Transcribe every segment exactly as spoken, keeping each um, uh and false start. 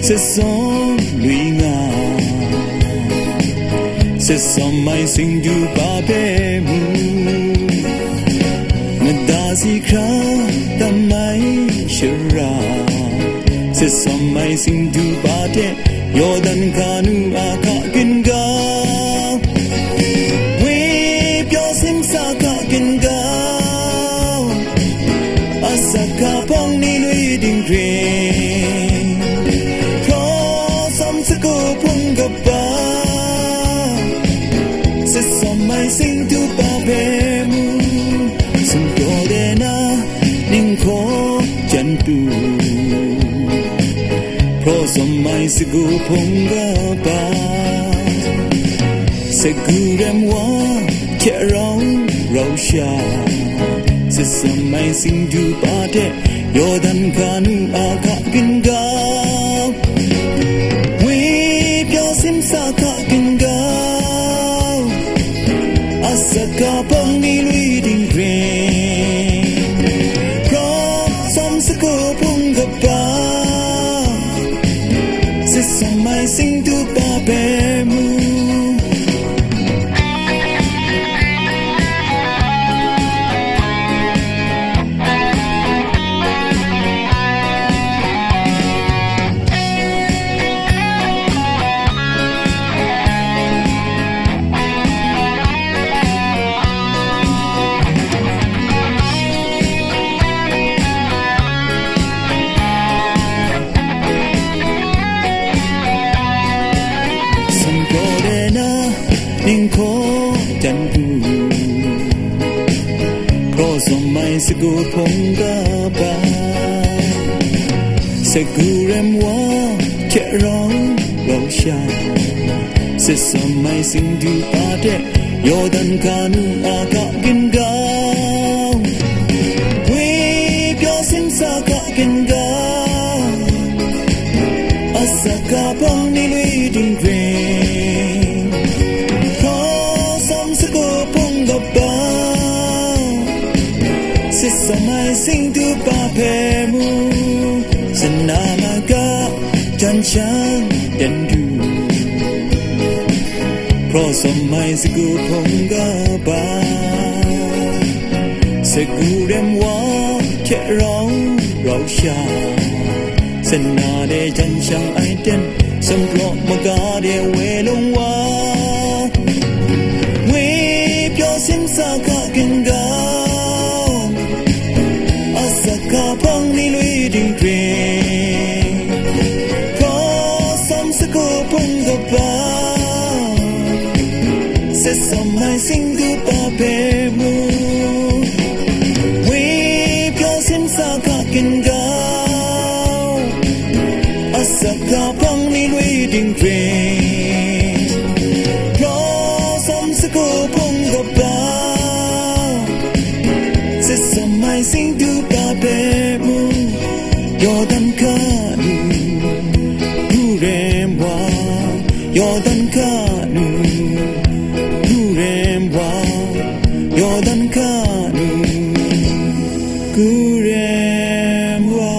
Setsawm lui nga, setsawm mai singdu pa hpe mu, mada si hkra tam ai shara, setsawm mai singdu pa hte Yawdan hkanu a hka ginga, woi pyaw simsa hka ginga, asak hka hpawng ni lui dinghpring, hkraw tsawm sagu hpung kaba, setsawm mai singdu pa hpe mu, sumpraw de na ninghkaw jan tu, hkraw tsawm mai sagu hpung kaba, sagu rem wa hte rau rau sha, setsawm mai singdu pa hte Yawdan hkanu a hka ginga, woi pyaw simsa hka ginga, asak hka hpawng ni lui dinghpring, hkraw tsawm sagu hpung kaba, setsawm mai singdu pa hpe mu. Sumpraw de na ninghkaw jan tu, hkraw tsawm mai sagu hpung kaba, sagu rem wa hte rau rau sha, setsawm mai singdu pa hte Yawdan hkanu a hka ginga, woi pyaw simsa hka ginga, asak hka hpawng ni lui dinghpring, hkraw tsawm sagu hpung kaba, setsawm mai singdu pa hpe mu, sana maga jan shang dan du, hkraw tsawm mai sagu hpung kaba, sagu rem wa hte rau rau sha, sana de jan shang ai ten, sumpraw maga de woi lung wa, woi pyaw simsa hka ginga, asak hka hpawng ni lui dinghpring, hkraw tsawm sagu hpung kaba, setsawm mai singdu pa hpe mu, woi pyaw simsa hka ginga, asak hka hpawng ni lui dinghpring, hkraw tsawm sagu hpung kaba, setsawm mai singdu pa hpe mu, Yawdan hkanu, gu rem wa, Yawdan hkanu, gu rem wa, Yawdan hkanu, gu rem wa.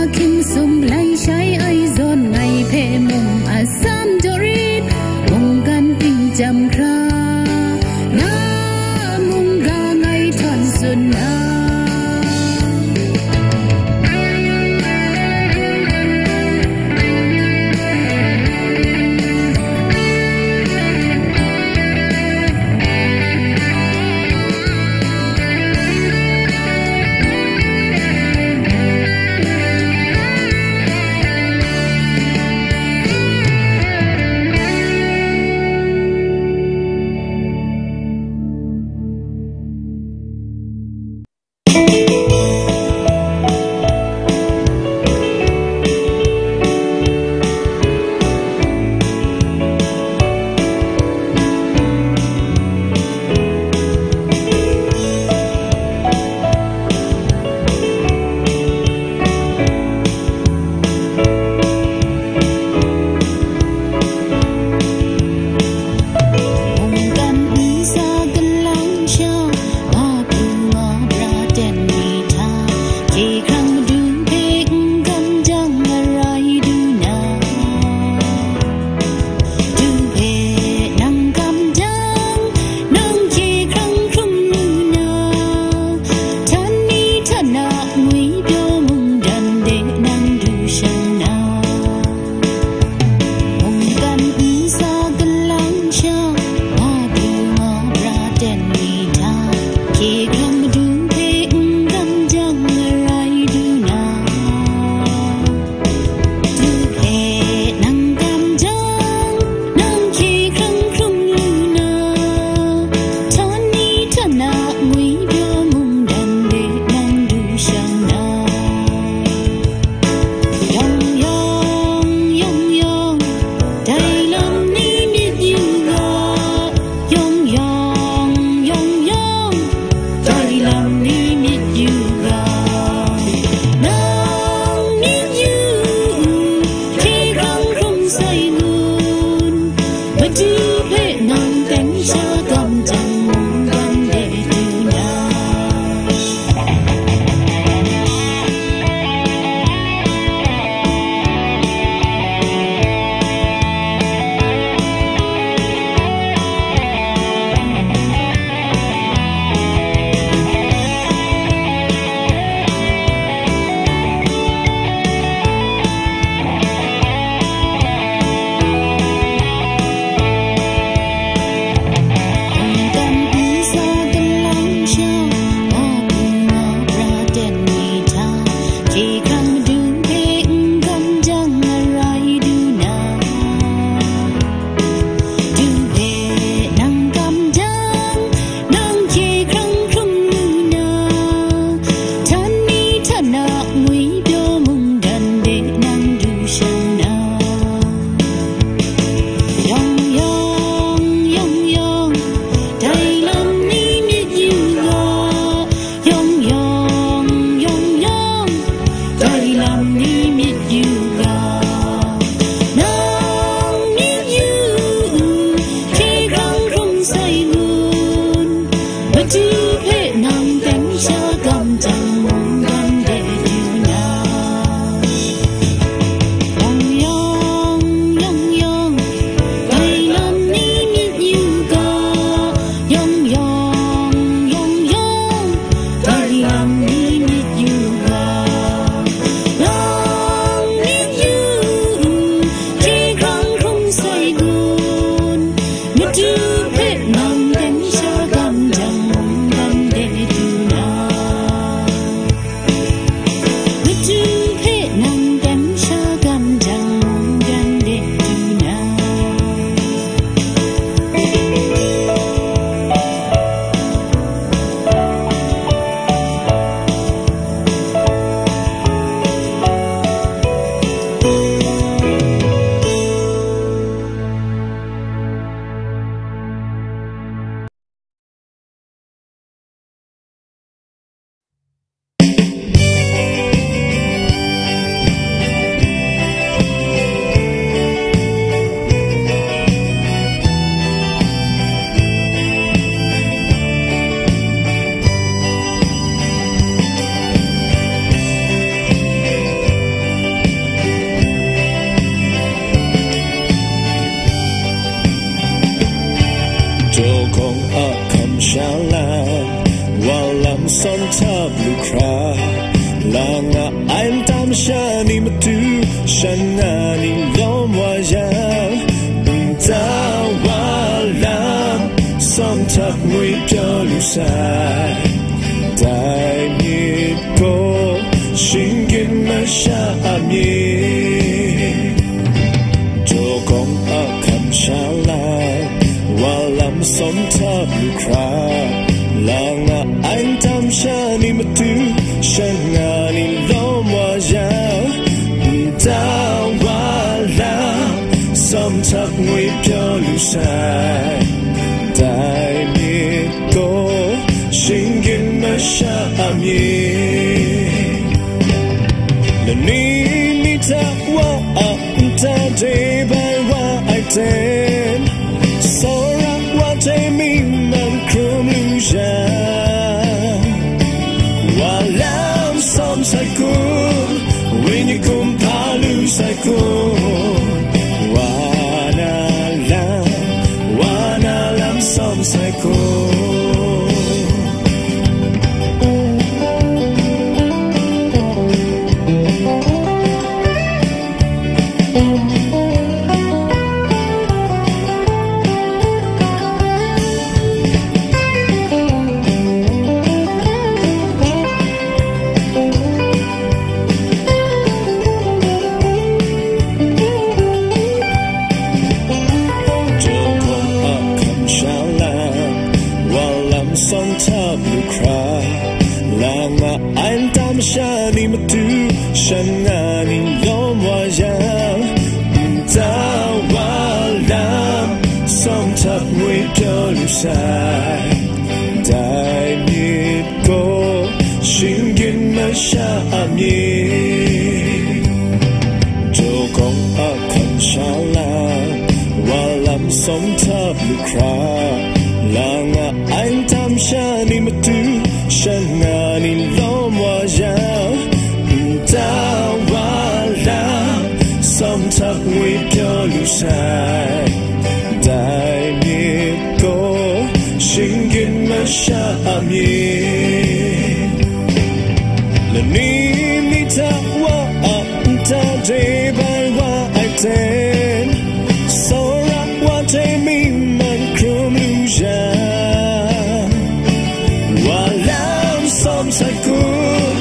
Hkying sum lai shai ai zawn ngai hpe mung atsam jaw rit, mungkan ting jam hkra, na mungga ngai htawn tsun na. Tu shan nga ni lawm wa yang, nta wa lam, sawm htak ngwi pyaw lu sai. Dai myit gaw, shinggyim masha a myit, daw kawng a hkan sha lai, wa lam sawm htak lu hkra, lang a ai ntam sha ni matu, shan nga ni lawm wa yang, nta wa lam, sawm htak ngwi pyaw lu sai. Dai myit gaw, shinggyim masha a myit. Lani mi hta wa a nta de bai wa ai ten, tsawra wa hte myi man hkrum lu yang, wa lam sawm sai kun, wenyi kumhpa lu sai kun, wa na lam, wa na lam sawm sai kun. Daw kawng a hkan sha lai, wa lam sawm htak lu hkra, lang a ai ntam sha ni matu, shan nga ni lawm wa yang, nta wa lam, sawm htak ngwi pyaw lu sai. Dai myit gaw, shinggyim masha a myit, daw kawng a hkan sha lai, wa lam sawm htak lu hkra, lang a ai ntam sha ni matu, shan nga ni lawm wa yang, nta wa lam, sawm htak ngwi pyaw lu sai. Dai myit gaw, shinggyim masha a myit. Lani mi hta wa a nta de bai wa ai ten, tsawra wa hte myi man hkrum lu yang, wa lam sawm sai kun,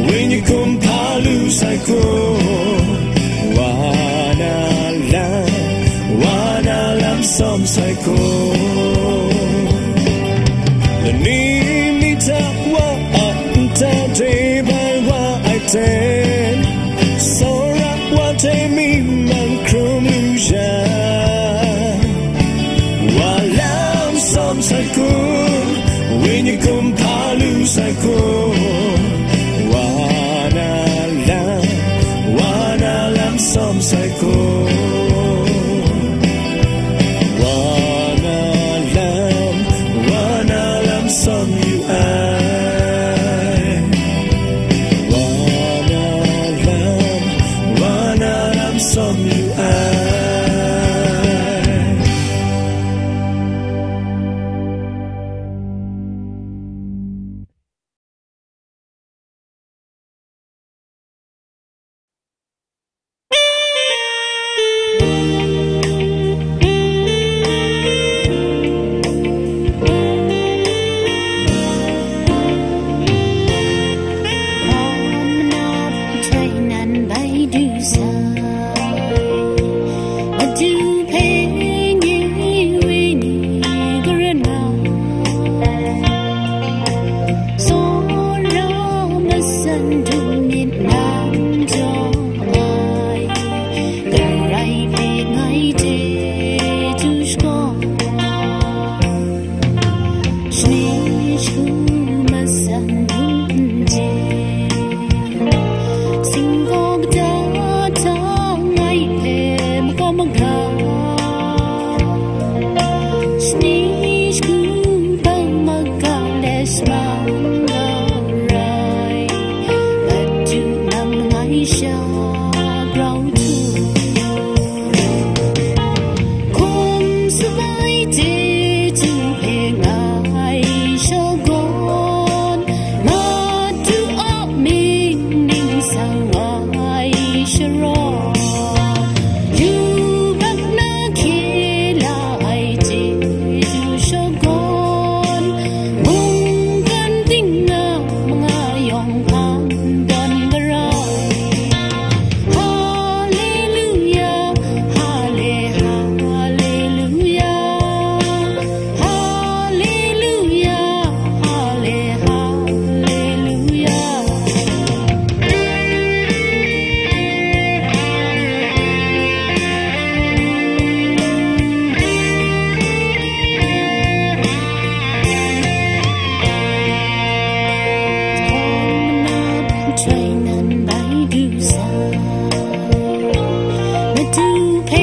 wenyi kumhpa lu sai kun, wa na lam, wa na lam sawm sai kun. Lani mi hta wa a nta de bai wa ai ten, tsawra wa hte myi man hkrum lu yang, wa lam sawm sai kun, wenyi kumhpa lu sai kun, wa na lam, wa na lam sawm sai kun. Wa na lam, wa na lam sawm yu ai. Wa na lam, wa na lam sawm yu ai. Ting hpe